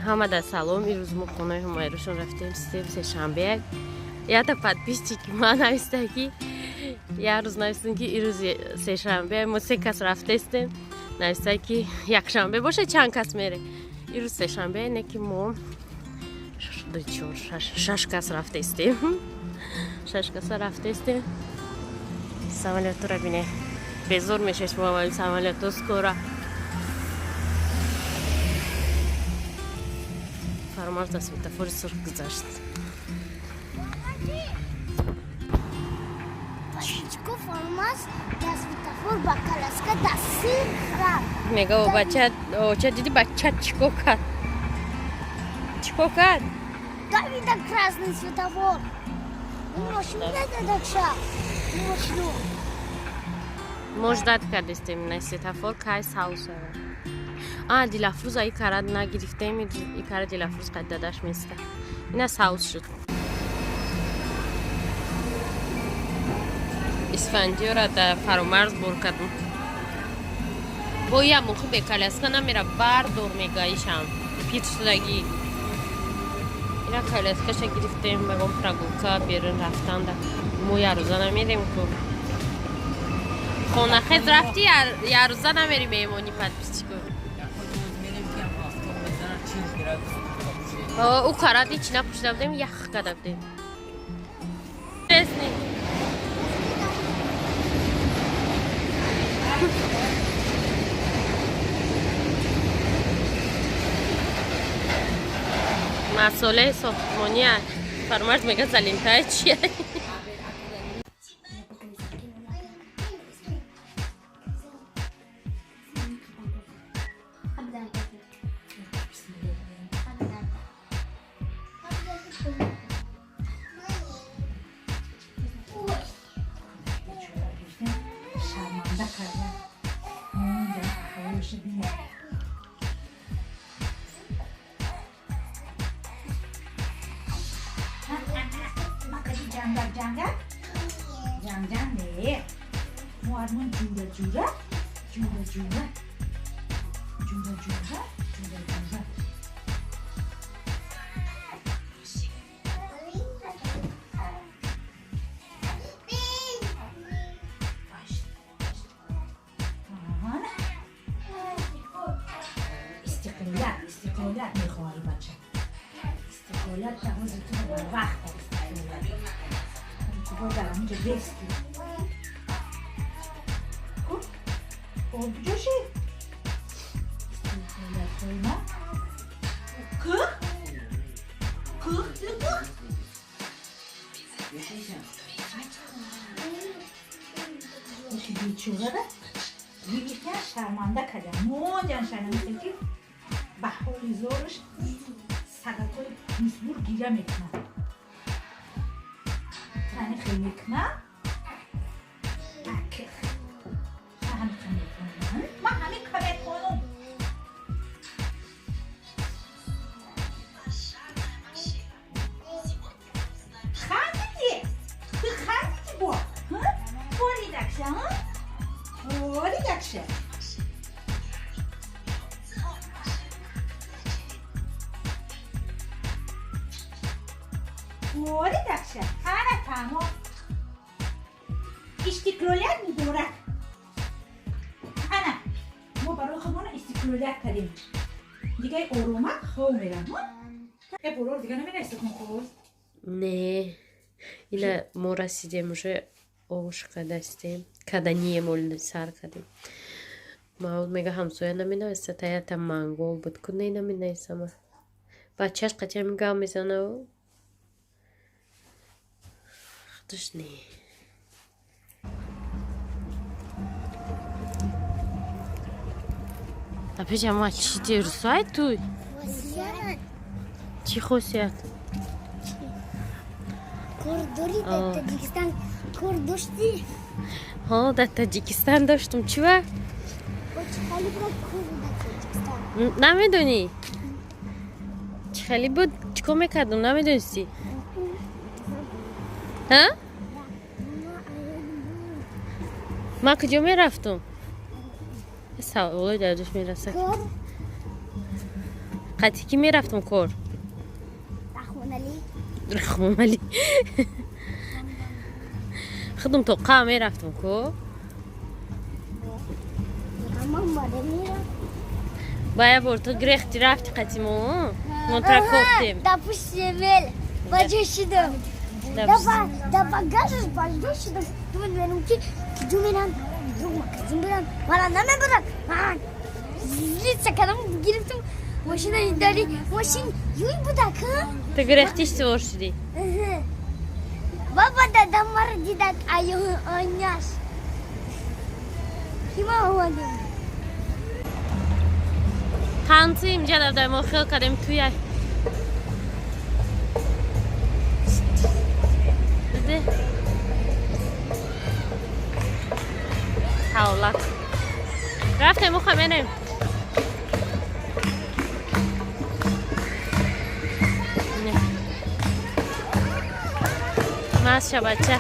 Ҳамада салом. Ирӯз мо хонаи Ҳумайрушон рафтем, систем сешанбе. Ята подписчики ма нависта, ки як рӯз навистем, ки ирӯз сешанбе, мо се кас рафтестем. Нависта, ки якшанбе боша, чанд кас мере. Ирӯз сешанбе не, ки мо ду, чор, шаш кас рафтестем. Шаш каса рафтестем. Самолётро бине. Безор мешаш мо самолёто скоро. Фармарз да светофори сурх гузашт. Чико Фармаз дар светофор ба коляска дар сирх рафт. Мега, о бача, оча, диди, бача чико кард? Чико кард? Давида красный светофор. Машину дадакша. Машину. Мо ждать кардестем на светофор, кай савз шавад. А Дилафрӯза и кара нагирифтем, и кара Дилафрӯз қад дадаш места. Ина савз шуд. Исфандиёра да Фаромарз бор кардем. Бо я мухи бе коляска намера, бардор мега, ишам пир шудагӣ. Ина коляскаша гирифтем, ягон прогулка берун рафтанда. Мо ярӯза намерем ку. Хонахез рафти, ярӯза намери меҳмонӣ подписчико. Ӯ каради чӣ напӯшида будем, ях карда будем. Интересный. Масолаи сохтмонӣ. Фармарз мега, залинтае чия? Шарманда кардан. Онҷа аҳволша бинед. Макади ҷангак, ҷангак, ҷанг, ҷанг не, мо армон ҷура, ҷура, ҷура, ҷура, ҷура, ҷура, ҷура, ҷура. Ваш, ваш. Истиқлолият, истиқлолият мехоҳад бача. Истиқлолият ҳозир ту барвақт, истиқлолият ту бояд дар ҳаминҷо бести. Хуб, об ҷӯшид. Истиқлолиятҳои мо кӯх кӯх кӯх. Оши бечорара гирифтан, шарманда кардам, моҷан шарманда, ки ба ҳоли зораш сагакҳои мисбур гиря мекунад. Трани хел мекунам, ҳамин метавонам, ман ҳамин ка метавонам. Хандиди, ту хандиди, бо боридакша, боридакша. Боридакша, ана тамом. Истиқлолият муборак. Ана мо барои худмона истиқлолият кардем. Дигаи оромак хов мерам. Е, борор дига наменаиста кун хоз. Не, ина мо расидем, уже ош кадастем, каданием, ол сар кардем. Маъуд мега, ҳамсоя наменависа, таята мангол буд ку, не наменависама. Бачаш қатиам гав мезанав, худаш не. Апеша ма чӣ дерусай туй? Чӣ хосият? Кор дорӣ дар Тоҷикистон? Кор доштӣ? Ҳо, дар Тоҷикистон доштум. Чива? Чӣ хеле буд кор дар Тоҷикистон? Намедонӣ чӣ хеле буд, чӣ кор мекардум, намедонистӣ? Ҳа, ман куҷо мерафтум? Саволои дар душ мерасад. Кор. Қати ки мерафтам кор? Рахмоналӣ. Рахмоналӣ. Худам тоқа мерафтам ку. Ман бора мерам. Ба я бор ту гирехти, рафти қати мо. Мо тра кофтем. Да пушти вел. Баҷо шидам. Да багажаш баҷо шидам. Думан мерам ки куҷо мерам? Друг магазин бирам. Мара намебарад. Ман злиться кардам, гирифтам машина дари машин юй будак. Ту гирехтиш сувор шудӣ. Баба дадам мара дидак аю оняш. Кима омадем? Танцуем ҷа мо хел кардем туя. Диде? Ҳавлак. Рафтем уха мерем. Масша бача.